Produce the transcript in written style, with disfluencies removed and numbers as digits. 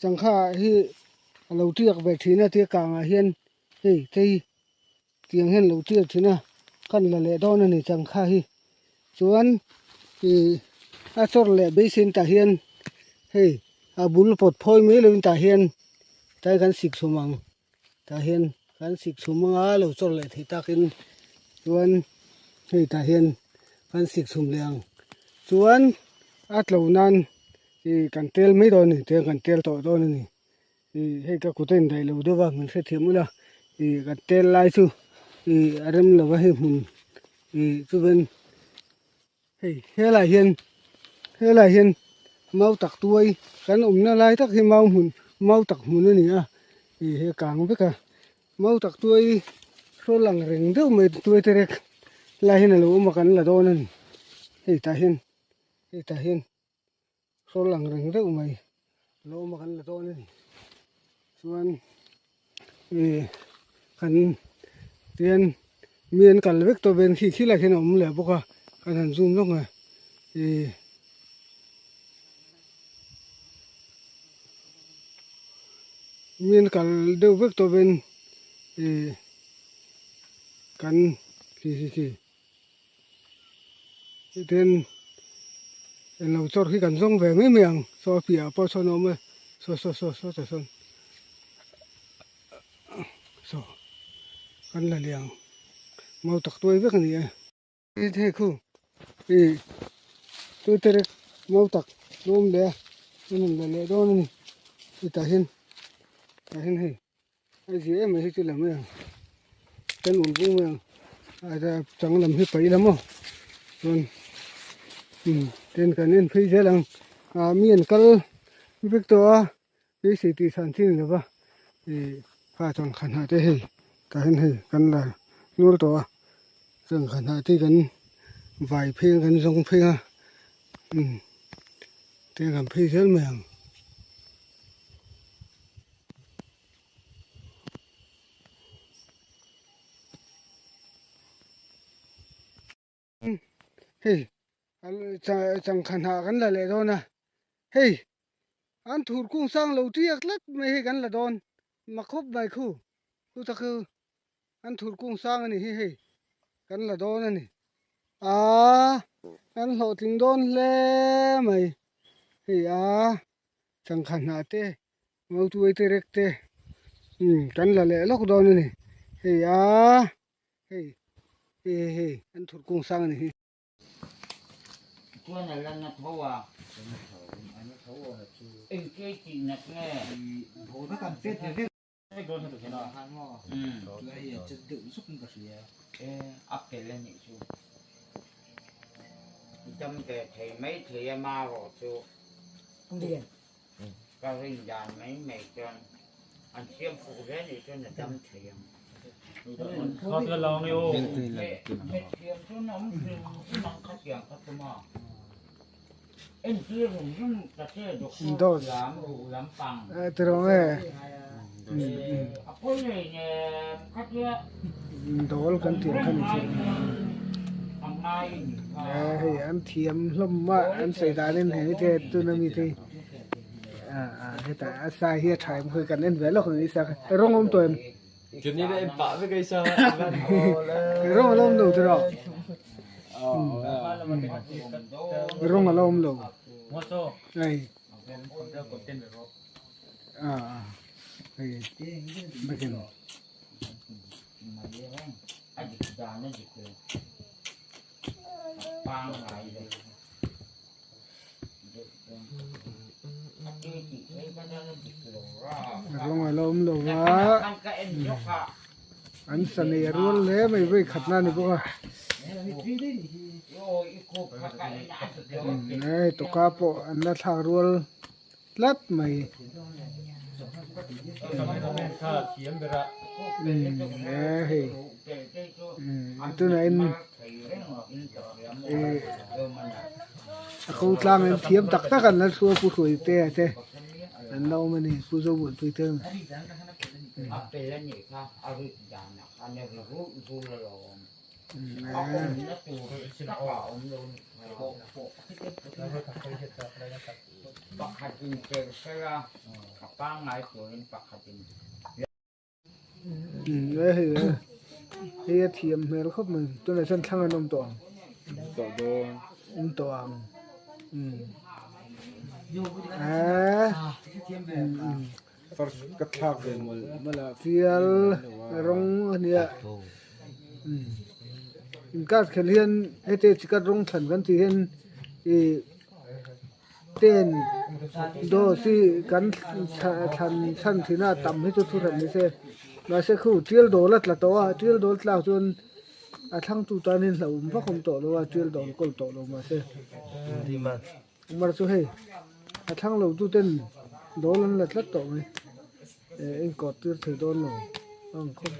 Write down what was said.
Sangha hi a lo tiak ve thin a tia kangah hian hei tei tiang hian a lo tiak thin a kan la leh dawn a ni sangha hi chuan ih a chawr leh beisein tah hian hei a bul pawt phawi mai lovin tah hian tlai kan sik chhum ang tah hian kan sik chhum anga lo chawr leh theih takin chuan hei tah hian kan sik chhum leh ang chuan a tlo nan. Ih kan tel mai dawn a ni tiang kan tel tawh dawn a ni ih hei ka kut a indaih lo deuh a min hrethiam ula ih kan tel lai chu ih a rem lo va hei hmun ih chuan hei helaiah hian helaiah hian mau tak tuai kan awmna lai tak hi mau hmun mau tak hmun a ni a ih he kang vek a mau tak tuai hrawl ang reng deuh mai tuai te rek lai hian a lo awm a kan la dawn a ni hei tah hian hei tah hian. Saw lang reng deuh mai lo awm a kan la dawn a ni chuan ih kan tian mi an kal vek tawh ven khi khilai khian a awm leh bawk a kan han zoom lawk a ih mi an kal deuh vek tawh ven ih kan khi khi khi. Tin englo chawr khi kan zawng ve mai mai ang saw a piahah pawh sawn a awm a saw saw saw saw tah sawn saw kan la leh ang mau tak tuai vek a ni e. Tin hei khu ih tute rek mau tak a awm leh a an rawn la leh dawn a ni hetah hian tah hian hei. A zia em mai hi chu la mai ang kan ul bung mai ang a chang lam hi paih lam aw chuan umm ten kan en phei zel ang ah mi an kal vek tawh a beisei tih san chin lo va ih kha chuan kha hnah te hei tah hian hei kan la nual tawh a chuan kha hnah te kan vai phei ang kan zawng phei ang a umm ten kan phei zel mai ang. Hei changkha hnah kan la leh dawn a hei an thur kung sang lo tiak tlat mai hei kan la dawn ma khawp mai khu chu tak chu an thur kung sang a ni hi hei kan la dawn a ni aaa kan hlawhtling dawn hle mai hei a changkha hnah te. Mautuai te rek te umm kan la leh lawk dawn a ni hei a hei hei hei hei an thur kung sang a ni hi. Chuan a la na tho a. Engke tih nat nge? A pel a nih chu. Dam ve thei mai thei a marawh chu. Ka rin dan mai mai chuan an siam fuh hle nih chuan a dam thei ang. Hmethiam chuan a awm hrim hrim ang khatiang kha chu maw. Entir rum rum ta che doctor lam ruh lampang. A pawi nei nem khatia. Dawl kan tih ang kha ni thei. Hei an thiam hlawm a an sawi danin hei te tuna mi te hetah a sa hi a tha em khawi kan en ve lawk ang i sa kha rawng awm tawh em? Rawng a la awm lo tiraw? Rawng a la awm lo. Hei. Hei. Rawng a la awm lo va an sa nei a rual hle mai vawi khat na a ni bawk a hei tawka pawh an la thlak rual tlat mai hei tunah in ih a ko tlang in thiam tak tak an la thu a pu hruai te a te an la awm a ni pu zomuanpui te. A awmna tur tak a awm lo ni. Pakhatin tel sela a pangngai turin pakhatin. Hei hei a thiam hmel khawp mai tunah chuan thlang an awm tawh ang awm tawh ang eee First ka thlak ve mawlh mawlh a. Fial rawng a nia inkar khelh hian heti chikat rawng thlan kan tih hian ih ten dawt hi kan thlan chhan thin a tam hi chu thu hran ni se mahse khu tial dawl a tla tawh a tial dawl tlak chuan a thlangtu tan hian hlauhawm vak awm tawh lo a tial dawl kawl tawh lo mahse. Mar chu hei a thlang lo tu ten dawl an la tlat tawh mai eh inkawt tir thei dawn lo a ang khawp.